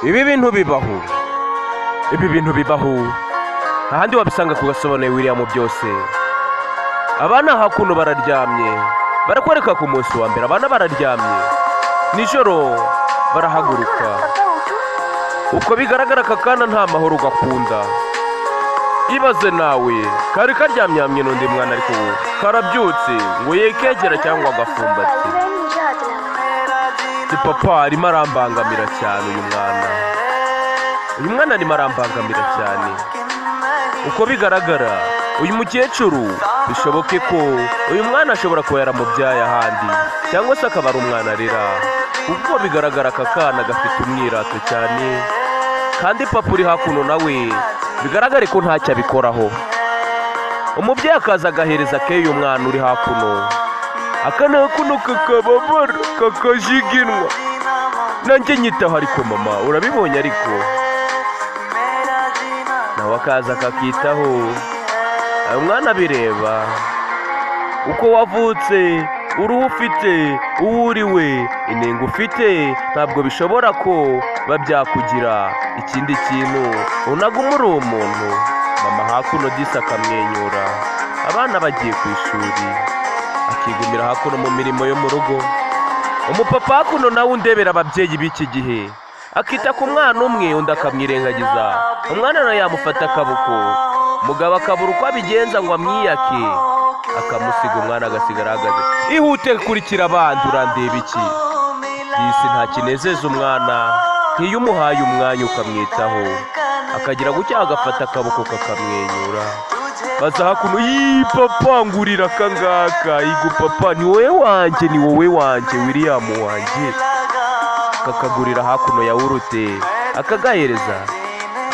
Ibi bintu bibaho, ibi bintu bibaho, ahandi wabisanga ku gasobanuye William byose. Abana hakuno bararyamye, barakwereka ku munsi wa mbere abana bararyamye, nijoro barahaguruka. Uko bigaragara aka kana nta mahoro gakunda. Ibaze nawe, kari karyamye hamwe n'undi mwana ariko ubu karabyutse ngo yekegera cyangwa agafumbati. Ati papa arimo arambangamira cyane uyu mwana. Uyu mwana arimo arambangamira cyane. Uko bigaragara uyu mukecuru bishoboke ko uyu mwana ashobora kuba yaramubyaye ahandi cyangwa se akaba ari umwana arera. Uko bigaragara aka kana gafite umwirato cyane, kandi papa uri hakuno nawe bigaragare ko ntacyo abikoraho. Umubyeyi akaza agahereza keyo umwana uri hakuno, akana hakuno kakababara kakajiginwa. Nanjye nyitaho ariko mama urabibonye, ariko nawe akaza akakitaho. Umwana abireba uko wavutse, uruhu ufite, uwo uri we, inengo ufite, ntabwo bishobora ko babyakugira ikindi kintu, unaguma uri umuntu. Mama hakuno disi akamwenyura, abana bagiye ku ishuri, akigumira hakuno mu mirimo yo mu rugo. Umupapa hakuno nawe undebera ababyeyi b'iki gihe, akita ku mwana umwe undi akamwirengagiza. Umwana nawe yamufata akaboko, umugabo akabura uko abigenza ngo amwiyake, akamusiga umwana agasigara ahagaze. Ihute kurikira abandi, urandeba iki? Disi nta kinezeza umwana nk'iyo umuhaye umwanya ukamwitaho, akagira gutya agafata akaboko kakamwenyura. Baza hakuno, yii papa ngurira aka ngaka, igu papa ni wowe wanjye, ni wowe wanjye William wanjye. Kakagurira hakuno yawurute akagahereza.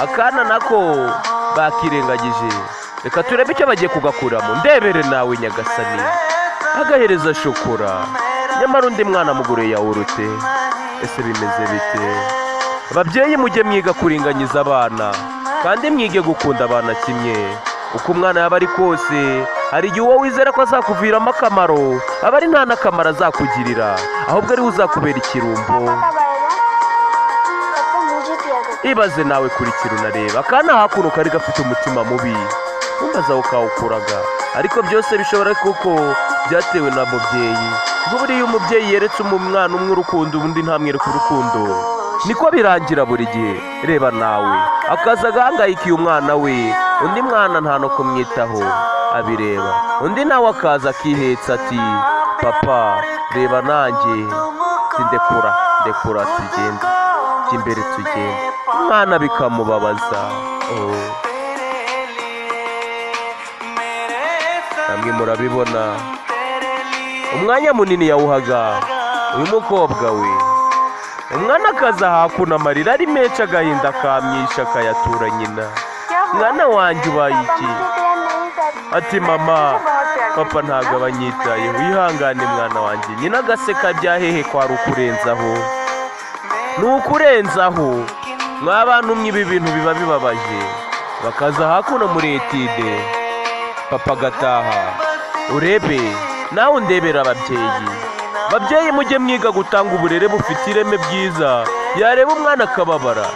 Akana nako bakirengagije, reka turebe icyo bagiye kugakuramo. Ndebere nawe nyagasani, agahereza shokora, nyamara undi mwana mugure yawurute. Ese bimeze bite? Ababyeyi mujye mwiga kuringanyiza abana, kandi mwige gukunda abana kimwe. Uko umwana yaba ari kose, hari igihe uwo wizera ko azakuviramo akamaro aba ari nta n'akamaro azakugirira, ahubwo ariwe uzakubera ikirumbo. Ibaze nawe kurikira unareba akana hakuno kari gafite umutima mubi, umbaza aho kawukuraga, ariko byose bishobora kuko byatewe na mubyeyi. Ubwo buriya umubyeyi yeretse umwana umwe urukundo, undi ntamwereke urukundo, niko birangira buri gihe. Reba nawe, akaza agahangayikiye umwana we, undi mwana nta no kumwitaho abireba, undi nawe akaza akihetsa ati papa reba nanjye ndekura, ndekura tugende, jya imbere tugende. Umwana bikamubabaza. Namwe murabibona umwanya munini yawuhaga uyu mukobwa we. Umwana akaza hakuno amarira ari menshi, agahinda kamwisha akayatura nyina. Mwana wanjye ubaye iki? Ati mama papa ntabwo abanyitayeho, wihangane mwana wanjye. Nyina agaseka bya hehe, kwari ukurenzaho, ni ukurenzaho. Mwa bantu mwe ibi bintu biba bibabaje. Bakaza hakuno muri etide, papa agataha. Urebe nawe undebera ababyeyi. Babyeyi mujye mwiga gutanga uburere bufite ireme bwiza. Yareba umwana akababara,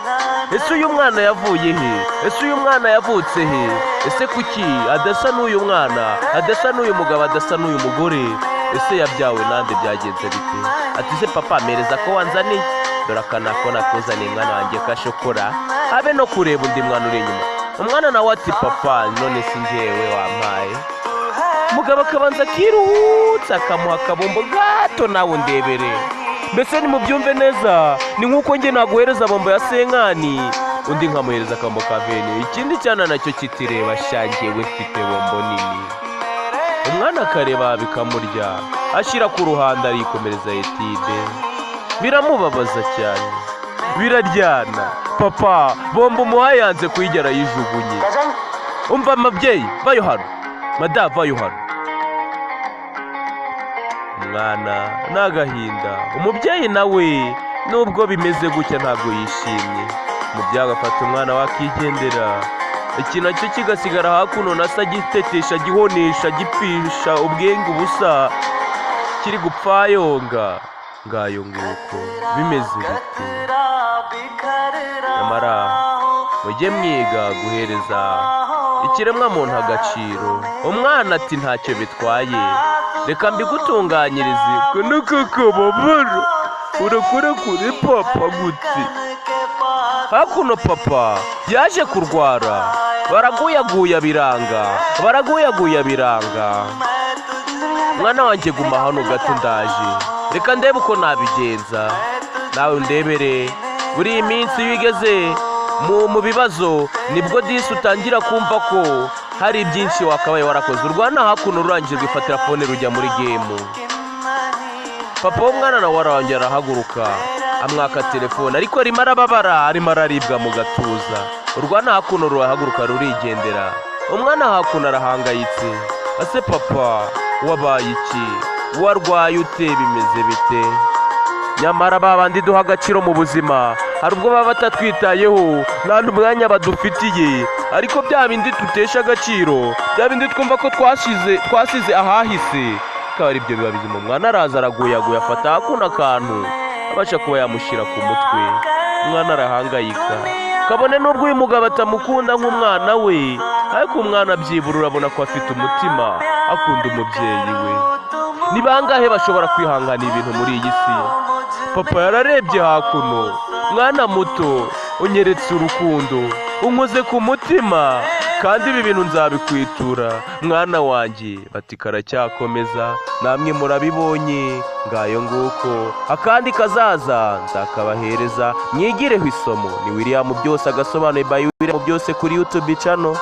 ese uyu mwana yavuye he? Ese uyu mwana yavutse he? Ese kuki adasa n'uyu mwana, adasa n'uyu mugabo, adasa n'uyu mugore? Ese yabyawe nande, byagenze bite? Ati se papa mpereza ko wanzaniye, dore aka nako nakuzaniye mwana wanjye ka shokora. Habe no kureba undi mwana uri inyuma. Umwana nawe ati papa none si njyewe wampaye. Umugabo akabanza akiruhutsa akamuha akabombo gato, nawe undebere. Mbese nimubyumve neza, ni nk'uko njye naguhereza bombo ya senkani, undi nkamuhereza akambo ka veni, ikindi cyana nacyo kitireba shanjyewe mfite bombo nini. Umwana akareba bikamurya, ashyira ku ruhande arikomereza etide. Biramubabaza cyane, biraryana. Papa bombo umuhaye yanze kuyigera arayijugunye. Umva ababyeyi vayo hano, madamu vayo hano. Umwana ni agahinda, umubyeyi nawe nubwo bimeze gutya ntabwo yishimye. Umubyeyi agafata umwana we akigendera, iki nacyo kigasigara hakuno na se agitetesha, agihonesha, agipfisha ubwenge ubusa, kiri gupfayonga. Ngayo nguko bimeze bite? Nyamara mujye mwiga guhereza ikiremwamuntu agaciro. Umwana ati ntacyo bitwaye, reka mbigutunganyirize. Nuko kababara urakora kuri papa gute? Hakuno papa yaje kurwara, baraguyaguya biranga, baraguyaguya biranga. Mwana wanjye guma hano gato, ndaje, reka ndebe uko nabigenza. Nawe ndebere buri iyi minsi iyo ugeze mu bibazo, nibwo disi utangira kumva ko hari byinshi wakabaye warakoze. Urwana hakuno rurangije rwifatira phone, rujya muri game. Papa w'umwana nawe arongera arahaguruka, amwaka telefone, ariko arimo arababara, arimo araribwa mu gatuza. Urwana hakuno rurahaguruka rurigendera. Umwana hakuno arahangayitse: ese papa wabaye iki? Warwaye ute? Bimeze bite? Nyamara ba bandi duha agaciro mu buzima, hari ubwo baba batatwitayeho, nta n'umwanya badufitiye. Ariko bya bindi tutesha agaciro, bya bindi twumva ko twasize ahahise, bikaba ari byo biba bizima. Umwana araza araguyaguya, afata hakuno akantu abasha kuba yamushyira ku mutwe. Umwana arahangayika, kabone n'ubwo uyu mugabo atamukunda nk'umwana we, ariko umwana byibura urabona ko afite umutima, akunda umubyeyi we. Ni bangahe bashobora kwihanganira ibintu muri iyi si? Papa yararebye hakuno: mwana muto, unyeretse urukundo, unkoze ku mutima, kandi ibi bintu nzabikwitura mwana wanjye. Bati karacyakomeza, namwe murabibonye. Ngayo nguko, akandi kazaza nzakabahereza, mwigireho isomo. Ni William Byose, agasobanuye by William Byose kuri YouTube channel.